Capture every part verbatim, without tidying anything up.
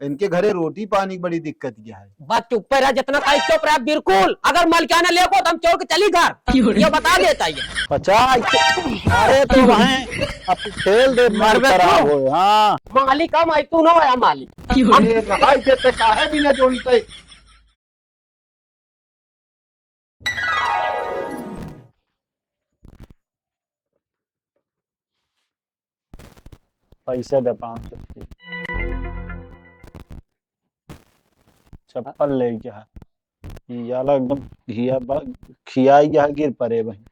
इनके घरे रोटी पानी की बड़ी दिक्कत क्या है? बस चुप्पे रह, जितना कही चुप रह, बिल्कुल। अगर मलिकाना लेको तो हम चोर के चली घर। ये बता देता ये। पचास। अरे तो वहीं अब खेल दे, मन मरबे खराब तू। हो। हाँ। मालिक हम आई, तू ना होया मालिक। अरे भाई, के ते काहे बिना जोड़ते? पैसा दे पाँच सौ। चप्पल ले गया है। ये वाला एकदम घिया बा-, खियाई गया है, गिर पड़े भाई।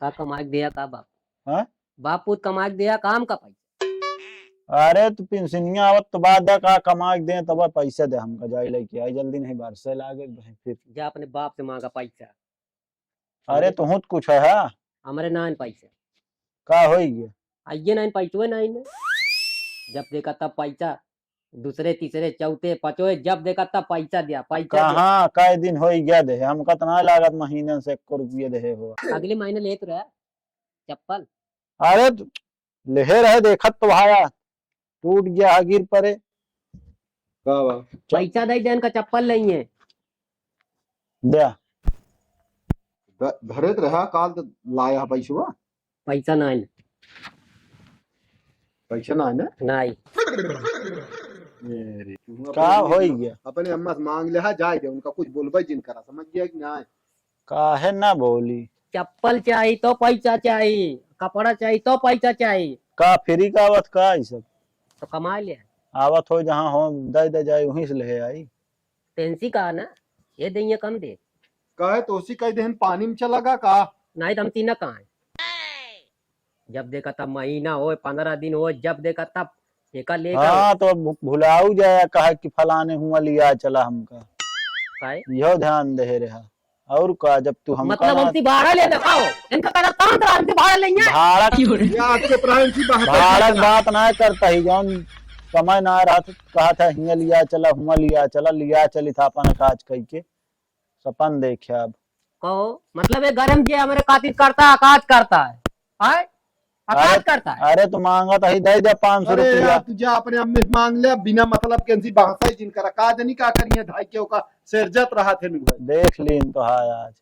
का कमाई दिया का बाप? हाँ? बाप पूत कमाई दिया काम का पैसा? अरे, तू पेंशनिया आवत तो बाद दे, का कमाई दे, तब पैसा दे हमका, जाई लेके आई जल्दी, नहीं बरसे लागे भाई फिर। जा अपने बाप से मांगा पैसा। अरे, तोहूँ तो कुछ है, हाँ? हमरे नाइन पैसा। का होई गया? आइए नाइन पैसवे नाइन। जब देखा तब पैसा, दूसरे, तीसरे, चौथे, पांचवे, जब देखा तब पैसा दिया, पैसा दिया। कहाँ, कई दिन होई गया दे? हमका तो ना लागत महीने से एको रुपये दे हो। अगले महीने लेत रहा चप्पल। अरे, तो लेहे रहे, देखत तो भाया, टूट गया है, गिर पड़े। का बा? पैसा दे देन का चप्पल नहीं है। दे। ध-, धरे त रहा, काल त लाया है पैसवा। पैसा ना है। पैसा ना है ना? नहीं। ए रे, तू का अपने होई गया? अपने अम्मा से मांग ले, हाँ, जाए दे, उनका कुछ बोलबे जिन करा, समझ गया कि ना? काहे ना बोली? चप्पल चाही तो पैसा चाही, कपड़ा चाही तो पैसा चाही। का फ्री का आवत का ई सब? तो कमा ले। आवत हो जहाँ हो, दे दे जाए, वहीं से ले आई। पेंसी का ना, ये दइया कम दे। काहे तोसी कह देहन पानी में चला गा का? नहीं तो हम तीना कहाँ है? जब देखा तब महीना होए, पन्द्रह दिन होए, जब देखा तब एका लेकर। हाँ, तो भु-, भुलाऊ जाया कहा कि फलाने हुआ लिया चला हमका। काहे? इहो ध्यान दे रहा। और का, जब तू हमका मतलब ना हमसे भाड़ा ले देखाओ, इनका कहना काम करा, हमसे भाड़ा लेंगे। भाड़ा, या आपके प्राण की बात है। भाड़ा की बात ना करता ही, जौन समय ना रहा तो कहा था, हियाँ लिया चला, हुआ लिया चला, लिया चली था अपन काज कई के, सपन देखे अब। कहो, मतलब ये गरम जे हमरे खातिर करता है, काज करता है, आय? अरे, अकाज करता है। अरे, तू मांगत ही, दे दे पाँच सौ अरे रुपया। यार, तू जा अपने अम्मी से मांग ले, बिना मतलब के इनसी बहस है जिनकर, का जनी का करिए, धाई के ओका सिरजत रहा थे नु भाई। देख लीन तो है आज।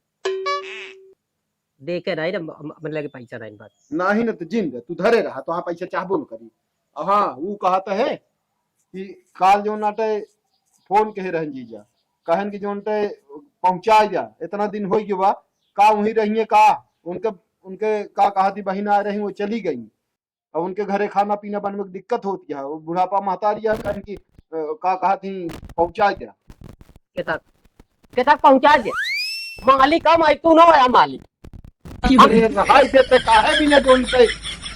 देखे नहीं रे, म-, म-, मतलब कि पैसा नहीं बस। नहीं न तो जिन दे, तू धरे रहा, तो हाँ पैसा चाहबो न करी। अब हाँ, वो कहत है कि काल जो नाटे फोन कहे रहन जीजा, कहन कि जोन ते पहुँचा जा, इतना दिन हो गया बा, का वहीं रहिए का? उनके, उनके का कहा थी बहिन आ रही, वो चली गई। अब उनके घरे खाना पीना बनवे की दिक्कत होती है, वो बुढ़ापा महतारी है, कहन कि, अ, का कहा थी पहुँचा जा। के तक, के तक पहुँचा जा। मालिक हम आई, तू ना आया मालिक। अरे भाई, देते काहे बिना जोन ते,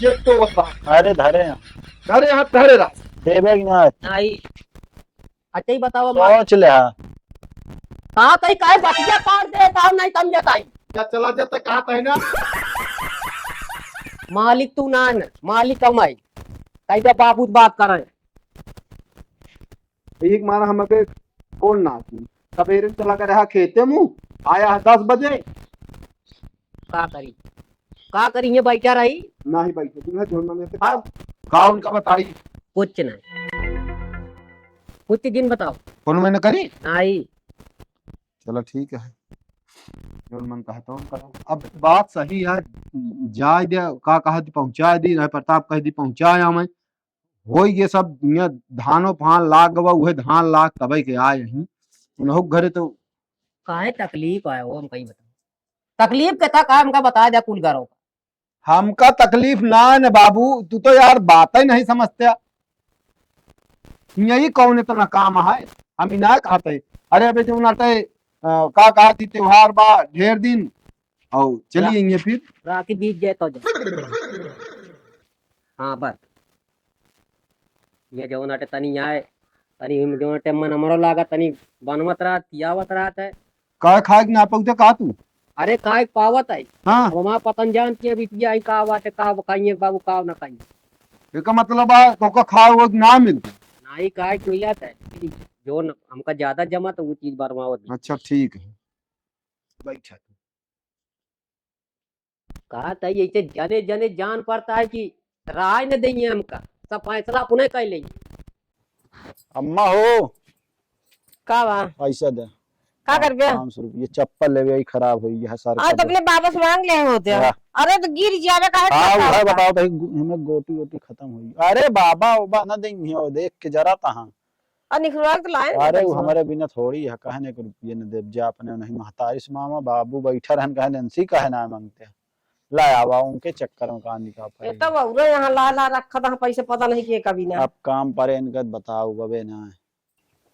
ये तो बता। अरे धरे हैं। धरे हाथ धरे रहा। देबे कि ना? नहीं। अच्छा ही बताओ, मार। सोच ले, हाँ। कहाँ तई काहे बतिया काट दे, काम नहीं समझत आई। क्या चला जाता, कहा था ना? मालिक तू ना न, मालिक हम आई। कहीं पे बाबू बात करें। एक मारा हमके फोन ना की। सवेरे चला कर रहा खेते मुँह, आया है दस बजे। का करी? का करी, ये बैठा रही? नाही बैठे, तू है झोल मांगे से का, का उनका बताई? कुछ नहीं। कुछ दिन बताओ। फोन मैंने करी? नहीं। चलो ठीक है, जो मन कहे तो करो। अब बात सही है, जाए दे, का कहे दी पहुँचाए दी, रहे प्रताप कहे दी पहुँचाए आवे, होई ये सब, ये धानो फान लाग गवा, उहे धान लाग तबे के आए हैं। उनहु घरे तो काहे तकलीफ आए हो, हम कहीं बताओ। तकलीफ के तक हमका बता दे कुल घरों का। हमका तकलीफ ना है न बाबू, तू तो यार बातें नहीं समझते। यही कौन इतना काम है, हम ही ना कहते। अरे अबे जो नाते, अ, का कहा थी, त्योहार बा ढेर दिन, और चली रा-, आएंगे फिर। राखी बीत जाए तो जाए। हाँ, बस। ये जौन आटे तनी आए, तनी हम जौन आटे मन हमरो लागा, तनी बनवत रहत, पियावत रहत है। का खाए के ना पाउते का तू? अरे खाए के पावत है। हाँ। अब हमार पतन जान के बिटिया है, का बात है, का खाइए बाबू, का ना खाइए। एका मतलब है, तोका खाए वो ना मिलता? नहीं, खाए के मिलत है। जौन हमका ज्यादा जमा तो वो चीज बनवावत है। अच्छा, ठीक है। बैठा तू। कहा था, ऐसे जने जने जान पड़ता है कि राय न देंगे हमका, सब फैसला अपने कर लेंगे। अम्मा हो। का बा? पैसा दे। का करबे? पाँच सौ रुपये, चप्पल लेबे, यही खराब होई है सर आ, का तो दे। अपने बाबा से मांग ले होते हैं। वाह। अरे तो गिर जावे, काहे हाँ, करता वह होता? बताओ तो गो-, हमें गोटी वोटी खत्म होई। अरे बाबा, बाबा ना देंगे, वो देख के जरा तहाँ। और निखरवा के तो लाए ना अरे, वो पैसा। हमारे बिना थोड़ी है, कहने के रुपये न देब, जा अपने नहीं महतारी से मामा, बाबू बैठा रहन, कहे लेंसी, कहे ना मांगते। ला आवा, उनके चक्कर में कहाँ निकाल पाएगी। तब और यहाँ ला ला रखा था पैसे, पता नहीं किए कभी ना। अब काम परे इनका बताओ, बबे ना।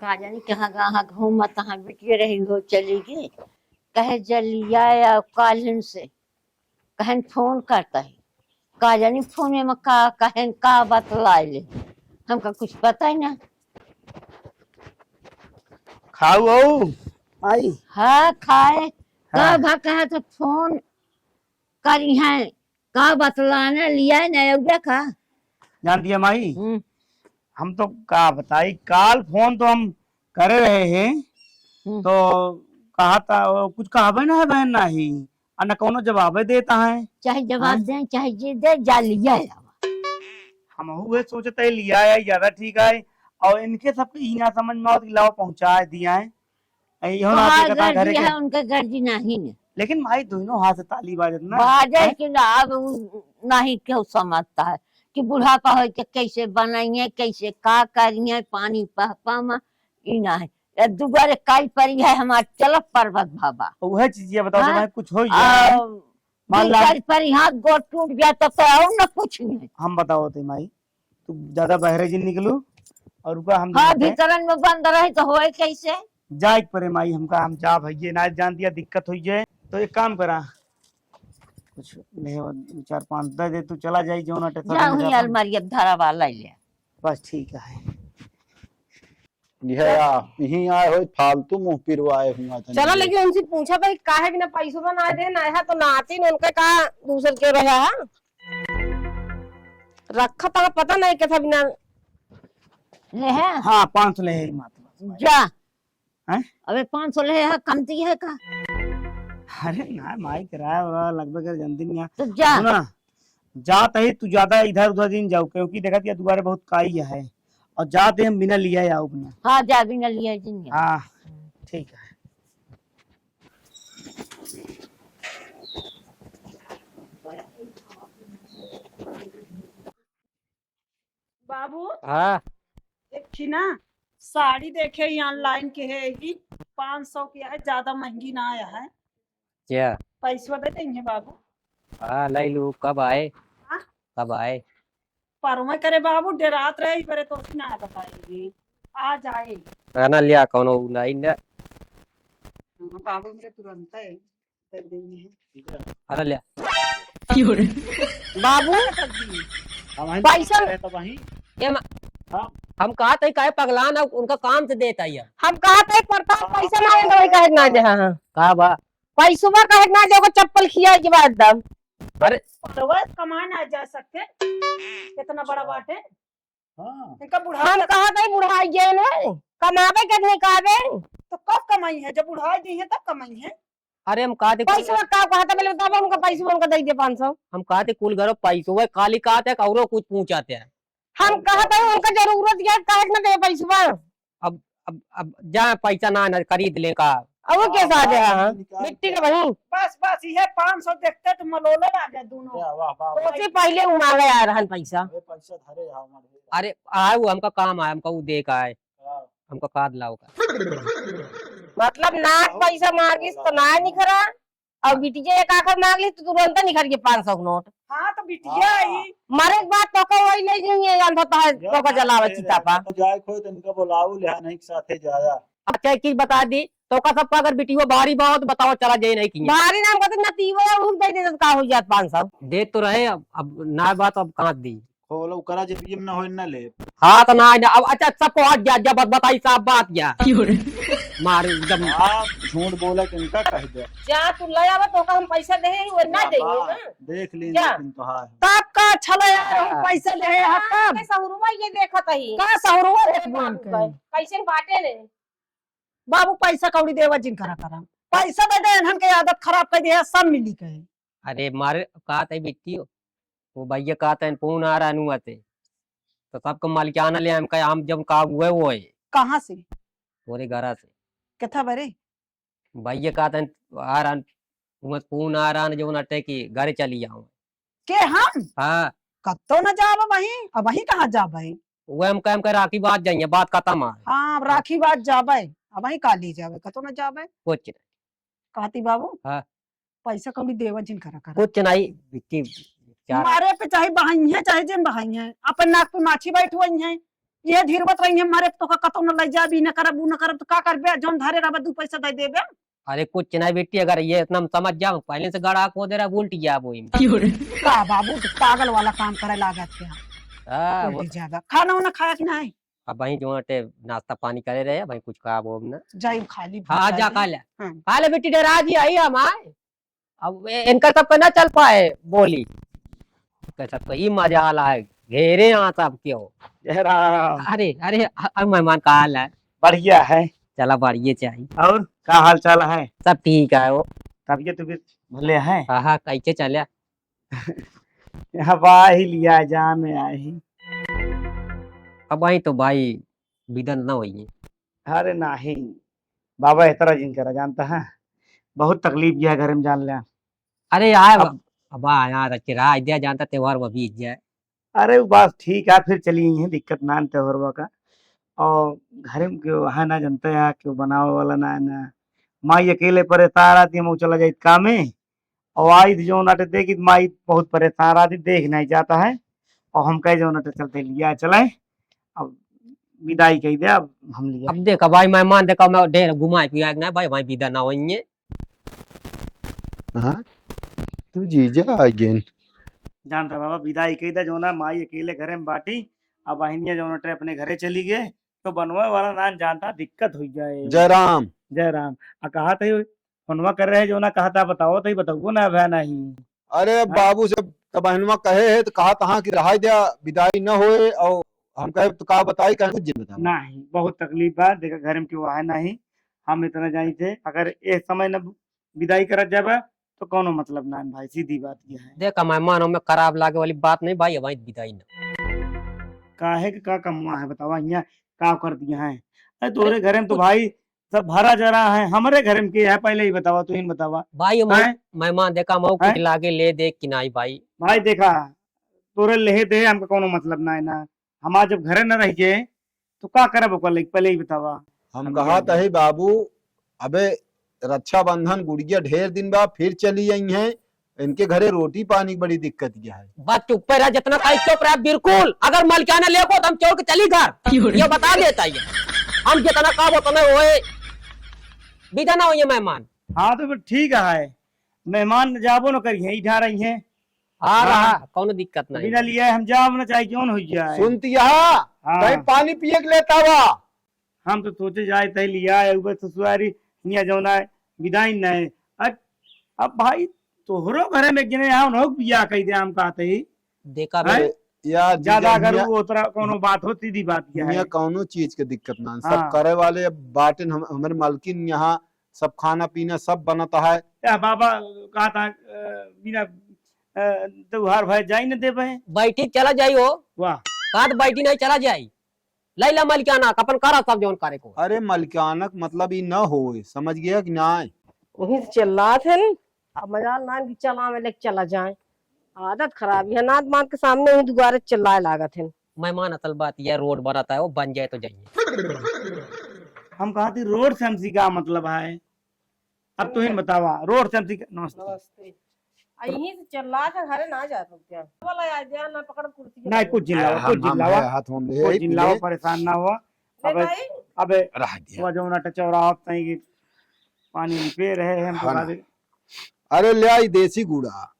का जानी कहाँ कहाँ घूमत, कहाँ बिटिया रही हो, चली गई। कहे जलिया या कालिन से, कहन फोन करता है। का जानी फोन में का, कहन का बतलाए ले, हमका कुछ पता ही ना। खाऊ हो? आई। हाँ, खाए। हाँ। का भा कहा तो फोन करी है, का बतलाने लिया है ना, उड़ा का? जान दिया माई, हम्म। हम तो का बताई, काल फोन तो हम करे रहे हैं, हम्म। तो कहा था, वो कुछ कहबे ना है बहन, नाही, और न कौनो जवाबे देता है। चाहे जवाब हैं? दें, चाहे जे दे, जा लिया है। हम उहे सोचते हैं, लिया है, ज्यादा ठीक है, और इनके सबके ई ना समझ में आवत कि लाओ पहुँचा दिया है। ए, इहो ना तोहार देखता घर गलती के। है, उनके गलती नहीं है। लेकिन माई, दोनों हाथ से ताली बाजत ना। बाजे हैं? कि ना, अब उ नहीं केहू समझता है कि बुढ़ापा होई के कैसे बनाइए, कैसे का करिए, पानी पहपा में, ई ना है। ए, दुबारे काई परी है हमार, चलब पर्वत बाबा। तो वह चीज ये बताओ, हाँ? जब कुछ हो आ, जाए, मान ला, काई परी हाथ गोड़ टूट गया तो, तो और ना कुछ नहीं। हम बताओ थे माई, तू ज्यादा बहरे जिन निकलू और रुका हम हाँ, जानते हैं। भीतरन में बंद रहे तो होए कैसे? जाए के परे माई, हमका हम जा भैये ना जान दिया, दिक्कत होई जाए। तो एक काम करा, कुछ ले दो चार पाँच दे दे, तू चला जाई जौन अटे जा थोड़ा हुई जा अलमारी अब धरा वाला ले। बस ठीक है। यह आ, यहीं आए हो फालतू मुंह पिरवाए हुआ था चला, नहीं। लेकिन उनसे पूछा भाई काहे बिना पैसों में ना दे ना है तो नाती ने उनका का दूसर के रहा है। रखा था पता नहीं के था बिना। ले है? हाँ, पाँच सौ ले है मात्र। जा। हैं? अबे पाँच सौ ले है, कमती है का? अरे ना, माई किराया वाला लगभग कर जन्मदिन यहाँ। तो जा। सुना, जात है तू ज्यादा इधर उधर दिन जाऊ, क्योंकि देखा दिया दुबारे बहुत काई है। और जात है हम बिना लिया आओ अपना। हाँ, जा बिना लिया जिन जा। हाँ, ठीक है। बाबू, हाँ। एक ठे ना साड़ी देखे ही online के है, ही पाँच सौ के है, ज्यादा महंगी ना आया है। क्या? पैसवा दे देंगे बाबू। हाँ, ले लू। कब आए? हाँ? कब आए? परवे करे बाबू, डेरात रहे, ई बरे तो ना बताएगी। आ जाए। ना, ना, लिया, कौनो उ नहीं ना। हाँ, बाबू मेरे तुरंत है। अरे ले। बाबू, हम ही पैसा रहे तो वहीं। ए मा-, हाँ। हम कहा थे काहे पगला ना, उनका काम से देता ही है। हम कहा थे परता पैसा ना आए तो वही काहे ना दे, हाँ, हाँ। का बा? पैसवा काहे ना दे, ओकर चप्पल खिया के बाद दम। अरे। परवा कमाए ना जा सकते, कितना बड़ा बाटे। हाँ। इनका बुढ़ापा हम कहा थे बुढ़ाई गए ना, कमावे के नहीं कहबे। तो कब कमाई है? जब बुढ़ाई गई है तब कमाई है। अरे हम कहा थे पैसवा का कहा था, पहले बतावे, हमका पैसवा हमका दे दे पाँच सौ। हम कहा थे कुल घरो पैसवा खाली कहा थे, औरो कुछ पूछा थे। हम कहा थे उनका जरूरत है, काहे ना दे पैसवा। अब, अब, अब जा पैसा ना, ना खरीद ले का। अब वो कैसा आ गया, हाँ? मिट्टी का बनी। बस, बस, ये पाँच सौ देखते तो मलोले आ गए दोनों। वाह, वाह, वाह। तो से पहले वो मांगे आ रहन पैसा। अरे पैसा धरे आओ, हमारे। अरे, आए वो हमका काम आए, हमका वो दे का आए। हाँ। हमका काट लाओ का। मतलब, ना पैसा मांगिस तो ना निखरा, और बिटिया एक आखर मांग ली तो तुरंत निखर के पाँच सौ के नोट। हाँ, तो बिटिया हाँ। आई। मरे के बाद तो को वही नहीं, नहीं है, अंधा तो है, तो का जलावे चिता पा। तो जाए खोए तो इनका बुलाओ, ले नहीं साथे जाया। अच्छा, एक चीज बता दी, तो का सबका अगर बिटिया भारी बा हो तो बताओ, चला जाए नहीं कि। भारी नाम कहते ना, तीवो उड़ दे दे तो का हो जात पाँच सौ। दे तो रहे, अब, अब ना बात, अब कहाँ दी? खोलो, ओकरा जे पियम ना होई ना ले। हाँ, तो ना, ना, अब अच्छा, सबको हट जा, जा, बत-, बताई साफ बात क्या? क्यों रे? मार एकदम। आप झूठ बोले के इनका कह दे। जा, तू ले आवा, तो का हम पैसा दे, वो ना दे, बाबा, ना। देख ली, जा। लेकिन तो हाँ। तब का अच्छा ले यार, हम हाँ। पैसा दे, हाँ, हाँ, तब। के सहुरुआ ये देखत ही। का सहुरुआ देख बोल के? कैसे बाटे ने? बाबू, पैसा कौड़ी देवा जिन करा करा। पैसा दे दे, इन्हन के आदत खराब कर दिया, सब मिली के। अरे मारे, का तय बिट्टी हो? वो भैया का तय फोन आ रहा नुआ ते। तो सबके मालिकाना ले हम कहे, हम जब का हुए वो है। कहाँ से? तोरे घरा से। किथा बरे? भैया कहत हैं, आ रहन, उहाँ कौन आ रहन, जो नटे की घरे चली जाओ। के हम? हाँ। कत्तो न जाब वहीं, अब वहीं कहाँ जाब है? वो हम कहे, हम कहे राखी बाद जाइए, बात खत्म है। हाँ, अब राखी बाद जाब है, अब वहीं का ले जाब है, कत्तो न जाब है। कुछ नहीं। कहती बाबू, हाँ। पैसा कौड़ी देवा जिन करा करा। कुछ नहीं, बिट्टी, क्या मारे पे चाहे बहाई है, चाहे जिन बहाई है, अपन नाक पे माछी बैठ हुई है, ये धीरवत रही है, मारे तो का कतौ न ले जाबी, न करब, उ न करब, तो का करबे, जौन धरे रहबे, दू पैसा दे देबे। अरे कुछ नहीं बिट्टी, अगर ये इतना हम समझ जाओ, पहले से गड़ा को दे रहा, उल्टी जाब वही में। का बाबू, तो पागल वाला काम करे लागत क्या? हाँ, वो उल्टी जाबे। खाना वाना खाया कि नहीं? अब वहीं जो अटे नाश्ता पानी करे रहे, वहीं कुछ खाब ओब ना। जाई खा ली हाँ, भूख जा लगी। खा ले। हाँ। खा ले बिट्टी, डरा जी आई हम आए। अब ए-, इनका सबका ना चल पाए बोली। इनका सबका ई मजाल आए, घेरे यहाँ सब क्यों। जय राम। अरे, अरे, अ-, अ, मेहमान का हाल है? बढ़िया है। चला बढ़िया चाहिए। और का हाल चाल है? सब ठीक है वो। तबियत तबियत भले है? हाँ, हाँ, कैसे चले? यहाँ बा ही लिया जान आए ही। अब आई तो भाई बिदा न होई। अरे नाही, बाबा एतरा जिन करा जानता है, बहुत तकलीफ यह घर में जान ले। अरे यार, अब अब आया रचिरा दिया जानता त्योहार वो बीत जाए। अरे वो बात ठीक है, फिर चली है, दिक्कत ना है त्योहार का। और घर में क्यों है ना जानता है, क्यों बनावे वाला ना है ना, माई अकेले परेशान रहती है, हम चला जाए कामे। और आई जौन अटे देखी त माई बहुत परेशान रहती, देख नहीं जाता है। और हम कहे जौन अटे चलते लिया चले, अब विदाई कही दे, अब हम लिया। अब देखा भाई मेहमान, देखा मैं ढेर घुमाए पिया ना भाई, भाई विदा ना होइए। हाँ, तू जीजा आ गेन। जानता बाबा, विदाई कही दे, जौन माई अकेले घरे में बाटी, अब बहिनिया जौन अटे अपने घरे चली गए, तो बनवा वाला ना जानता, दिक्कत हो जाए। जय राम। जय राम। आ कहा थे फोनवा कर रहे, जो ना कहा था, बताओ तो ही बताओ ना, भया नहीं। अरे हाँ? बाबू से तब बहनवा कहे है तो कहा तहाँ कि रहा दिया, विदाई न होए, और हम कहे तो का बताई, कहे कुछ जिन बताओ। नहीं, बहुत तकलीफ बा, देखा घर में क्यों है नहीं, हम इतना जानी थे, अगर ए समय न विदाई करत जाबा तो कौनो मतलब ना है भाई, सीधी बात यह है। देखा मेहमान, हमें खराब लागे वाली बात नहीं भाई, हमारी विदाई ना। काहे के का कमुआ है बतावा, यहाँ का कर दिया है? अरे तोरे अरे घरे में तो कुछ भाई सब भरा जरा है, हमरे घर में के है, पहले ही बतावा, तू ही बतावा। भाई, हम हैं? मेहमान देखा, हम कुछ हैं? लागे ले दे कि नहीं भाई? भाई देखा, तोरे लेहे दे हमका कौनो मतलब ना है ना। हमार जब घरे न रह गए, तो का करब ओकर लइके, पहले ही बतावा। हम हम कहा जान तही बाबू, अबे रक्षाबंधन गुड़िया ढेर दिन बा, फिर चली आई हैं, इनके घरे रोटी पानी की बड़ी दिक्कत यह है। बस चुप्पे रह, जितना कही चुप रह, बिल्कुल। अगर मलकाना लेबो तो हम चोर के चली घर। क्यों रे? ये बता देता ये। हम जितना कहबो उतने होए, विदा ना होइए मेहमान। हाँ तो फिर ठीक है, मेहमान जाबो न करिए, इठा रही हैं। हाँ, हाँ। रहा, कौनो दिक्कत नहीं। बिना लिए हम जाब न चाहे जौन हो जाए। सुनती यहाँ, हाँ। कहीं पानी पिए के लेता हुआ। हम तो सोचे जाए तही लिया है, ऊपर ससुरारी, हियाँ जौन है, विदाई न है। अ-, अब भाई, तोहरो घरे में एक जने यहाँ उन्हों बियाह कही दे, हम कहते ही। देखा हैं? बे, यार, ज्यादा जीजा, अगर हियाँ, वो उतरा कौनो बात हो, सीधी बात यह हियाँ है। कौनो चीज के दिक्कत ना, सब हाँ। करे वाले अब बाटेन, हम, हमरे मालकिन यहाँ सब खाना पीना सब बनत है। या बाबा कहत है, अ, बिना, अ, त्योहार भय जाई न देबे। बैठी चला जाई हो। वाह। कहत बैठी नहीं चला जाई। लैला मलिकाना, अपन करा सब जौन करे को। अरे मलिकाना के मतलब ई न होए, समझ गया कि नाय? वहीं से चिल्लात हन, अब मजाल नान की चला में लेके चला जाए। आदत खराब है, नात मात के सामने ही दुआरे चिल्लाए लागत हन। मेहमान असल बात यह रोड बनत है, वो बन जाए तो जाइए। हम कहा थी रोड से हमसी का मतलब है? अब तू ही बतावा, रोड से हमसी का, नमस्ते। नमस्ते। आ, यहीं से चिल्ला के घरे ना जात हो क्या? वाला आ गया ना, पकड़ कुर्सी के नहीं, कुछ जिन लावा, हम, कुछ जिन हम लावा, है, हाथ में ले, कुछ जिन ले। लावा, परेशान ना हुआ। ले अबे, भाई। अबे, रह दिया। वो जो ना टचौरा आप तई की पानी में पे रहे हैं, हम हाँ तो ना। अरे ले आई देसी गुड़ा।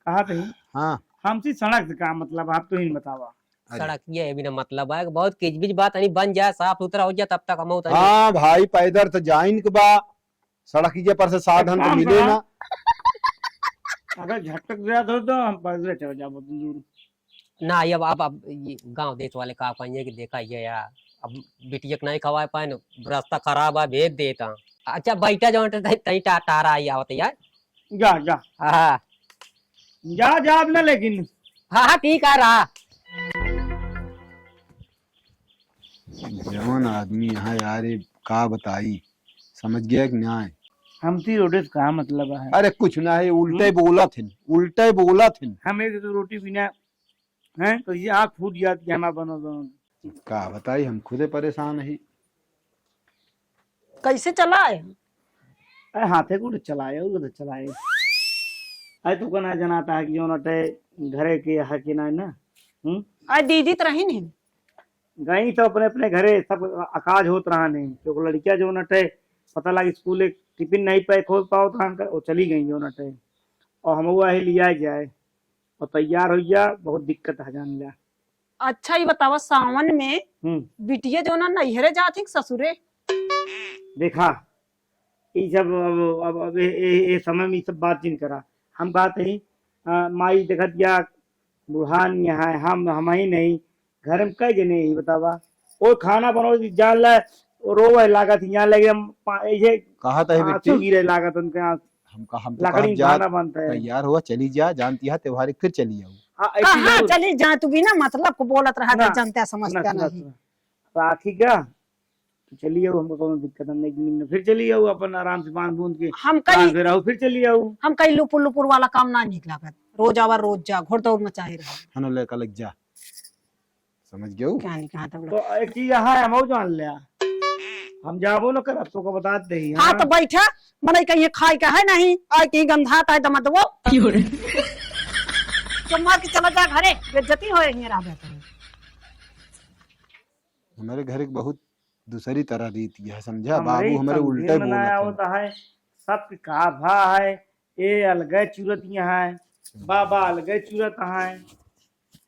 कहा थे? हाँ। हमसे सड़क से का मतलब, आप तो ही बतावा। अरे। सड़क ये है बिना मतलब है, बहुत किचबिच बात नहीं बन जाए, साफ सुथरा हो जाए, तब तक हम उतनी हाँ भाई, पैदल तो जाइन के बा, सड़क के पर से साधन तो मिले ना। अगर झटक जात हो तो हम पैदल चल जाबो दूर। ना, अब, अब, अब ये गांव देश वाले का कहिए कि देखा ये यार, अब बिटिया के नहीं खवाए पाए न, रास्ता खराब है, भेज देता। अच्छा, बैठा जाओ, तो तई, तई टा-, टारा आई आवत यार। जा, जा। हाँ। जा, जा अब ना लेकिन। हाँ, हाँ, ठीक है, रहा। जवन आदमी यहाँ यार, ये का बताई, समझ गया कि नाहीं? हमसे रोडे से का मतलब है? अरे कुछ नाहीं, उल्टे हम्म? बोलत हिन, उल्टे बोलत हिन। हम एक तो रोटी बिना, हैं, तो ये आँख फूट जाती है हमारा बनो बनो। का बताई, हम खुदे परेशान ही। कैसे चलाए? अरे हाथे गोड़े चलाए, और तो चलाए। अरे तू कहना जनाता है कि जौन अटे घरे के है कि नाहीं ना? हम्म? अरे दीदी तो रही नहीं। गई तो अपने, अपने घरे सब अकाज होत रहा नहीं। तो लड़किया जौन अटे पता लग स्कूल एक टिफिन नहीं पैक हो पावत रहा, वो चली गई जौन अटे। और हम वो ही लिया जाए और तैयार हो जा, बहुत दिक्कत है जान लिया। अच्छा, ये बतावा, सावन में हम्म। बिटिया जो ना नैहरे जात ही ससुरे? देखा, ई सब अब, अब, अब ए, ए, ए समय में ई सब बात जिन करा। हम कहत ही, अ, माई देखत या बुढ़ान यहाँ है, हम, हम ही नहीं, घर में कई जने ही बतावा। ओ खाना बनाओ जी, जान ले, ओ रोवे लागत ही, जान लगे हम पा-, ऐसे कहत है आंसू बिट्टी। गिरे लागत उनके आंसू। हमका, हम तो लकड़ी कहब जा, खाना बनता है। तैयार हुआ, चली जा, जानती है त्योहार एक फिर चली जाऊ। हाँ, ऐसी कहाँ जरूर। चली जा, तू बिना मतलब को बोलत रहा ना, था, जनता समझता ना, सुना, नहीं। सुना। राखी का? तो चली जाऊ, हमको कौनो दिक्कत नहीं, एक दिन में फिर चली जाऊ अपन आराम से बांध बूंद के, हम कहीं बांध के रहू, फिर चली जाऊ। हम कहीं लुपुर लुपुर वाला काम ना निक लागत, रोज आवा, रोज जा, घोड़दौड़ मचाए रहा। है ना, लेकर लग जा। समझ गयो? क्या नहीं कहा था तो बोला। एक चीज यहाँ है, हम जान लिया, हम जाबो न करब, तो को बता दे ही, हाँ, हाँ? तो बैठा, मने कहीं खाए का है नहीं, आए कहीं गंधात है दमदवो। क्यों रे? चुम्मा के चला जा घरे, बेइज्जती होए, यहीं रहबे करे। हमारे घर एक बहुत दूसरी तरह रीत यह, समझा? हमरे बाबू हमरे समझे उल्टे में ना बोलत हैं। आवत है, सबके का भा है, ए अलगे चुरत यहाँ है, बाबा अलगे चुरत है।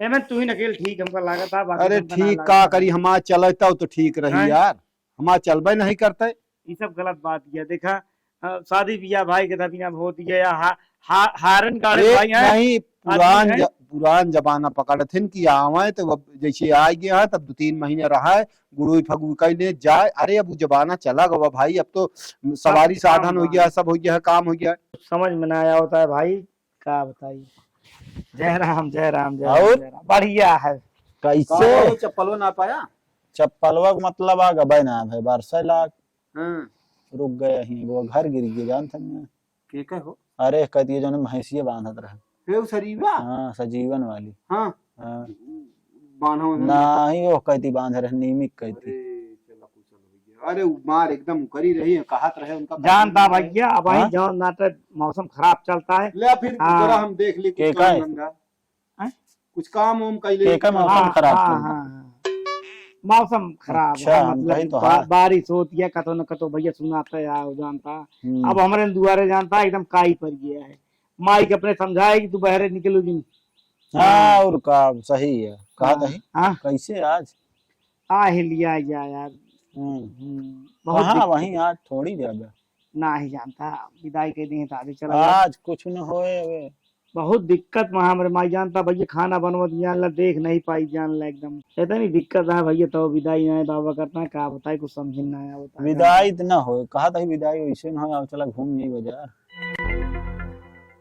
एमे तू ही नकेल ठीक हमका लागत है, बाकी अरे हमका ना ठीक लागत का है। करी, हमार चलता तो ठीक रही हैं? यार, हमार चलबे नहीं करते। ई सब गलत बात किया, देखा, अ, शादी बियाह भाई के था बिना बहुत ही है, हा-, हा-, हारन गाड़े ए, भाई हैं। नहीं, आदमी पुरान हैं। ज-, पुरान जमाना पकड़थिन कि आवे तो अब जैसे आ गया है, तब दो तीन महीने रहा है, गुड़ुई फगुई कई ले जाए। अरे, अब वो जमाना चला गवा भाई, अब तो सवारी सब साधन काम हो गया है, हुआ। सब हो गया है, काम हो गया है। समझ में ना आया होता है भाई, का बताई। जय राम, जय राम, जय राम, और? जय राम। बढ़िया है। कैसे? कहाँ वो चप्पलो ना पाया? चप्पलवा के मतलब आ गबे ना भाई, बरसे लाग। हाँ। रुक गए ही, वो घर गिर गया, जानत हन ना। के का हो? अरे, कहती है, जौन भैंसिया बांधत रहे। हे, उ सजीवा? हाँ, सजीवन वाली। हाँ। हाँ। बांधो उधर। नाही, वो कहती बांध रहे, नीमिक कहती। अरे, चला, कुछ हो गया। अरे, उ मार एकदम उकरी रही है, कहत रहे उनका जानता पता नहीं भैया, अब वही हाँ? जौन नाटक मौसम खराब चलता है। ले, फिर हाँ। जरा हम देख ली, कुछ के काम का है? धंधा। हैं? कुछ काम वाम कैले के का मौसम हाँ, खराब हाँ, चलता। हाँ, हाँ। मौसम खराब अच्छा, है, हम मतलब कही तो बा-, हाँ। बारिश होती है, कतो न कतो भैया सुनाता है, आओ जानता। हम्म। अब हमरे दुआरे जानता है, एकदम काई पड़ गया है। माई के अपने समझाए कि तू बहरे निकलो जिन। हाँ, हाँ। और का, सही है। कहा हाँ, कही? हाँ। कैसे आज? आ ही लिया गया यार। हम्म। हम्म, बहुत कहाँ दिक्कत वहीं है। आज थोड़ी जाबे। ना ही जानता, विदाई के दिन तो आगे चला गया। आज कुछ न होए अबे। बहुत दिक्कत में हमरे माई जानता भैया, खाना बनवत जान ला, देख नहीं पाई जान ला एकदम। इतनी दिक्कत है भैया, तो विदाई ना है बाबा करता है, का बताई, कुछ समझ में ना आया होता है। विदाई तो ना होए, कहा था विदाई वैसे ना होए, अब चला घूम जाई बाजार।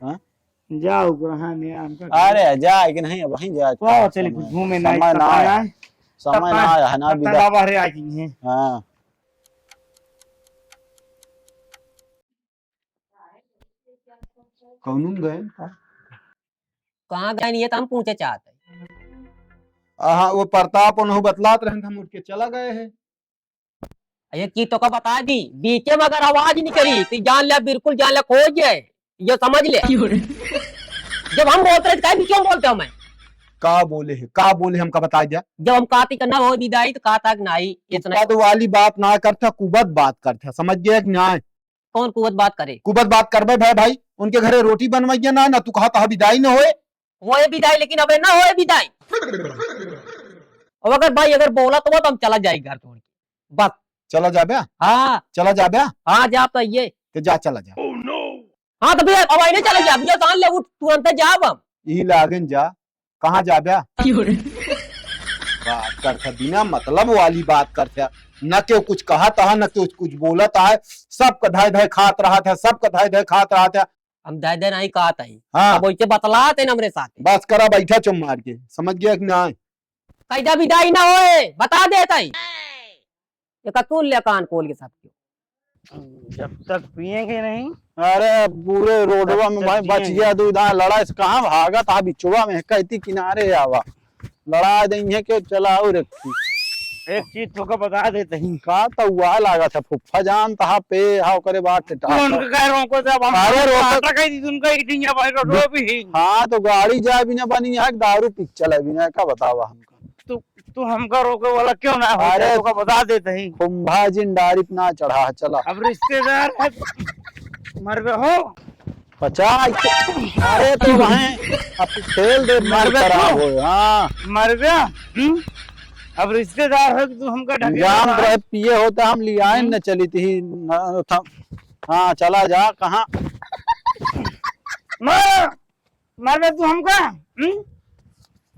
हाँ? जाओ ग्रहण है हमका। अरे जा कि नहीं, अब वहीं जा। वाह, चले समय, कुछ घूमे ना, समय ना आया। आया। समय ना आया है ना, तब विदा। बाबा रे आ गई हैं। हाँ। कौनून गए? कहाँ गए नहीं है तो हम पूछे चाहते हैं। आहा, वो प्रताप उन्हों बतलात रहन, हम उठ के चला गए हैं। ये की तो का बता दी, बीचे में अगर आवाज निकली तो जान ले, बिल्कुल जान ले, खो जाए, ये समझ ले। क्यों रे? जब हम बोलते रहे, काहे बीचे में बोलते हो मैं? का बोले है, का बोले हमका बता दिया। जब हम कहती कि ना हो विदाई तो कहा था कि नहीं, इतना कुबत वाली बात ना करता, कुबत बात करता, समझ गया कि नहीं? कौन कुबत बात करे? कुबत बात करबे भाई, भाई, उनके घरे रोटी बनवाइए ना, ना तू कहा था विदाई न होए। होए विदाई, लेकिन अबे ना होए विदाई। अब अगर भाई अगर बोला तो, तो हम चला जाए घर छोड़ के। बस। चला जाबे? हाँ। चला जाबे? हाँ, जा तो ये। तो जा, चला जा। हाँ, तो भैया, अब नहीं चला जा, भैया, जान ले, उठ, तुरंत जाब हम। यही लागन जा, कहाँ जाबे? क्यों रे? बात करता, बिना मतलब वाली बात करता। न केहू कुछ कहत है, न केहू कुछ बोलत है, सबका धाय धाय खात रहत है, सबका धाय धाय खात रहत है। हम धाय धाय नहीं कहत है। हाँ। अब वैसे बतलात है ना हमरे साथ। बस करा, बैठा चुप मार के, समझ गया कि नहीं? फायदा विदाई ना होए, बता देत हई। एक तू ले कान खोल के सबके। जब तक पिएंगे नहीं, अरे, पूरे रोडवा में भाई बच गया तू, इधर लड़ा से कहाँ भागत हा बिचवा में, कहती किनारे आवा, लड़ा देंगे के चला और एक चीज। एक चीज तोका बता देत ही। का तो हुआ लागत है, फुफ्फा जान तहा पे हा ओकरे बाद टेटा। कौन के कह रहा हूँ को जब हम अरे रोक। नाटक है, तुमका ही दिन या भाई रोड भी ही। हाँ, तो गाड़ी जाए बिना बनी है, दारू पी चला बिना, का बतावा हमका। तू, तू हमका रोके वाला क्यों ना हो? अरे, तोका बता देत ही। कुंभा जिन डारिप ना चढ़ा, चला। अब रिश्तेदार है, मरबे हो। पचास। अरे, तो वहीं अब खेल दे, मर मरबे खराब तू। हो, हाँ। मरबे, हम्म? अब रिश्तेदार हो कि तू हमका ढकेल जान रहा है। रहे, पिए होता हम लियाए हम्म। न चली थी, न, था, हाँ, चला जा, कहाँ? मर। मरबे तू हमका? हम्म?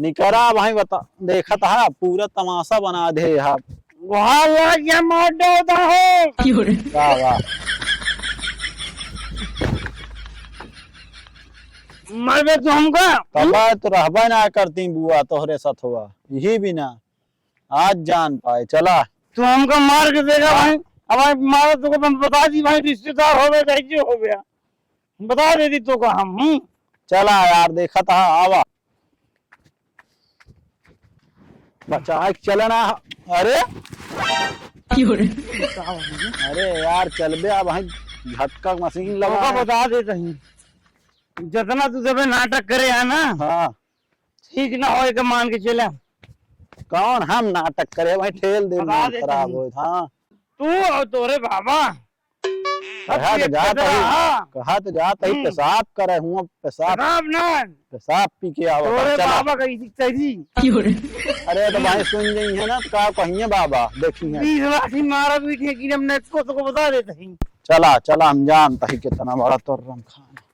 निकरा भाई बता, देखत हा, पूरा तमाशा बना दे हा। वहाँ लाग गया मार दे होता है। वाह, वाह। मरबे तू हमका? तबा तो रहबे ना करती बुआ तोहरे साथ हुआ, यही बिना आज जान पाए, चला। तू हमका मार के देगा हाँ। भाई, अब भाई मारा तो हम बता दी भाई, रिश्तेदार हो गए, कैसे हो गया? बता देती तोका हम, हम्म। चला यार, देखत हा, आवा। बचा के चलना। अरे। अरे यार, चलबे अब भाई, झटका मशीन लगा तोका है। बता देत ही, जितना तू जबे नाटक करे है ना, हाँ। ठीक ना होए के मान के चला। कौन हम नाटक करे भाई, ठेल दे बता देत ही। होत, हाँ। तू और तोरे बाबा। कहा तो जात ही, हाँ। कहा तो जात ही, हम्म। पेशाब करे हुआ, पेशाब। पेशाब ना। पेशाब पी के आवा, तोरे चला। बाबा का इसी तेरी। अरे तो भाई सुन गई है ना, तो का कहिए बाबा, देखी है। बीस लाठी मारा भी ठीक, हम नेट को तो बता देत ही। चला, चला, हम जानत ही कितना बड़ा तोर रमखान।